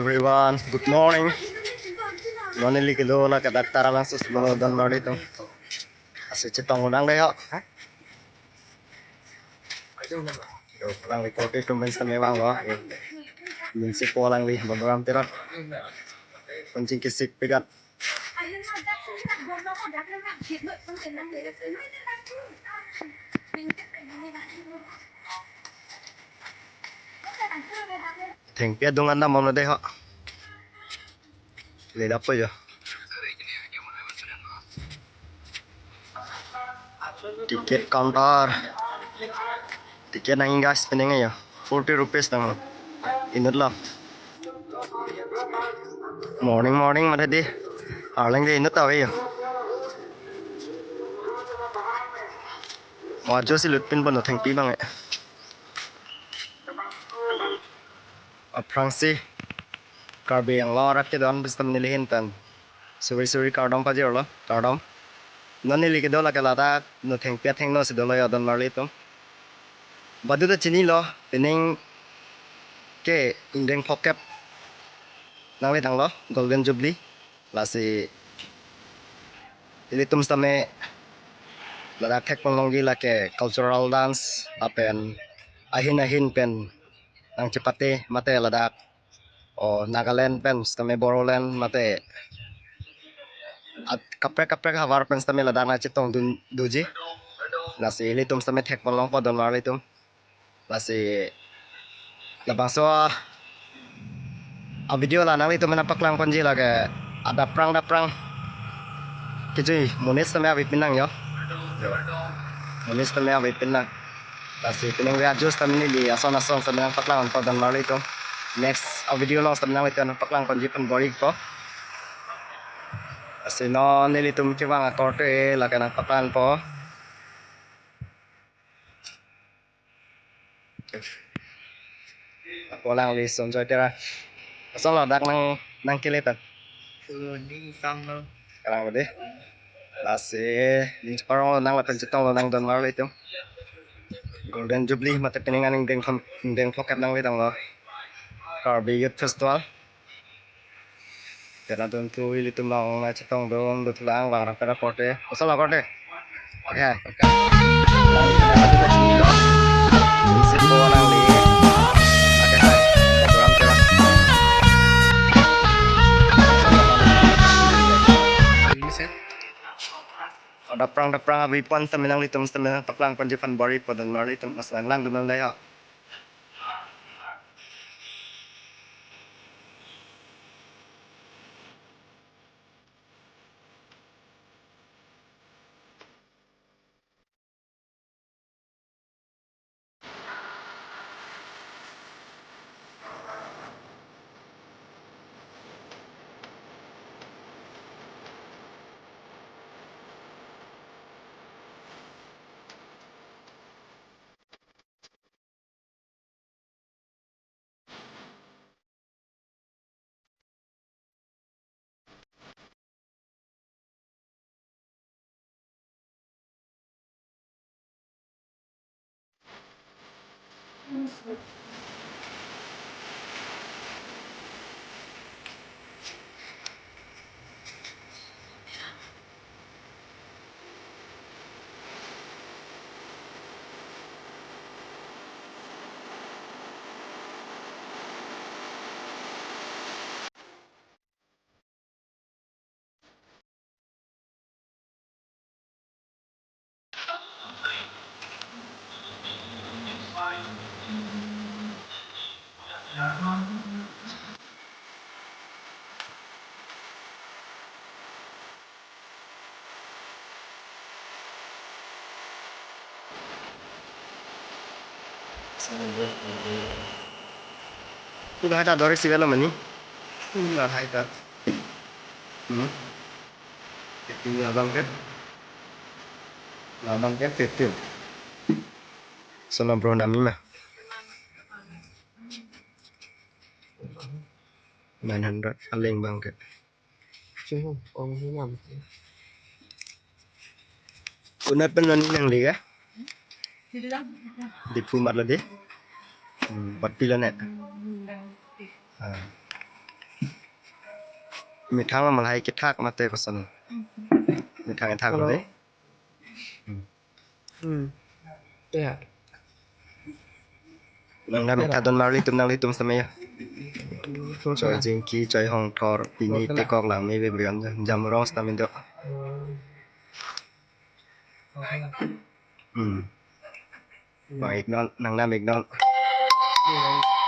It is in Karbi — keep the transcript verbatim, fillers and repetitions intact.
Everyone, good morning. Non neli kedo lake dak Taralangso Donmarli atum. Lasi chetong lonang dei ho. Yo, alangli korte atum pen sitame vanglo. Minsi po alangli Balaram Teron. Kunjing kesik pegat. Thengpi adung an dam bomlo dei ho. Leda po yo. Ticket counter. Ticket nangji guys, penang yo. Forty rupees nang. Inutlo. Morning, morning mate dei. Arleng dei inut ave yo. Wajo si lut pin bono thengpi abang eh. Aphrangsi Karbi Anglong arat kedo-an pen sitame neli ahin pen suri suri kardom pajirlo, kardom. Non neli kedo lake ladak, non thengpi athengno si dolo yo Donmarli atum. Badu ta chinilo, penang ke ingdeng phokep nangletanglo, Golden Jubilee. Lasi ilitum sitame ladak thekpon longji lake cultural dance lapen ahin ahin pen nangchepate mate ladak o Nagaland pen sitame Bodoland mate at kaprek kaprek havar pen sitame ladak nangchetong dun doji. Lasi ilitum sitame thekpon longpo Donmarli atum. Lasi labangso a video la nanglitum aphan nangpaklang ponji lake adap prang dap prang kejui monit sitame ave pin nang yo. Monit sitame ave pin nang. Lasi penang ave ajo sitame neli ason ason sitame nangpaklang ponpo Donmarli atum. Next a video along sitame nanglitum aphan nangpaklang ponji pen bor-ipo. Lasi non nelitum kevang akorte lake nangpaklang ponpo. Ako alangli Sonjoy Terang. Kosonlo dak nang nangkele tan? Ning tanglo. Kalang dei. Lasi ning parong nang lapen chetong lonang Donmarli atum. Golden Jubilee mate penang an ingdeng phon ingdeng phokep nangletanglo. Karbi Youth Festival. Tena dun tu ilitum long nangchetong dun dutlang lang rap kara korte. Kosonlo korte? Ya. Isi po alangli. Oke, hai. Program kira. Adap prang dap prang ave pon sitame nanglitum sitame nangpaklang ponji pen bor-ipo Donmarli atum, mas lang lang dun lang dei ho. Pu lahai ta dor-ik si avelo mani. Pu lahai ta. Hmm. Ini abang ke. Abang ke titil. Sono bro nami ma. Nine hundred aling abang ke. Cuma ong hinam. Kuna pen non nangli ke? Diphu mat lo dei. Hmm, bat pilo ne? Ah. Methang amalhai kethak mate koson. Methang kethak. Hello. Mate. Hmm. Hmm. Ya. Nang dam. Ya. Ikta don marli tum nangli tum samaya. Tum samaya. Choi Jingki, choi Hongthor, pini. Betul. Tekok lang me be brion jam rong stamina do. Hmm. Oke. Hmm. Hmm. Bang iknon, nang dam iknon. Hmm.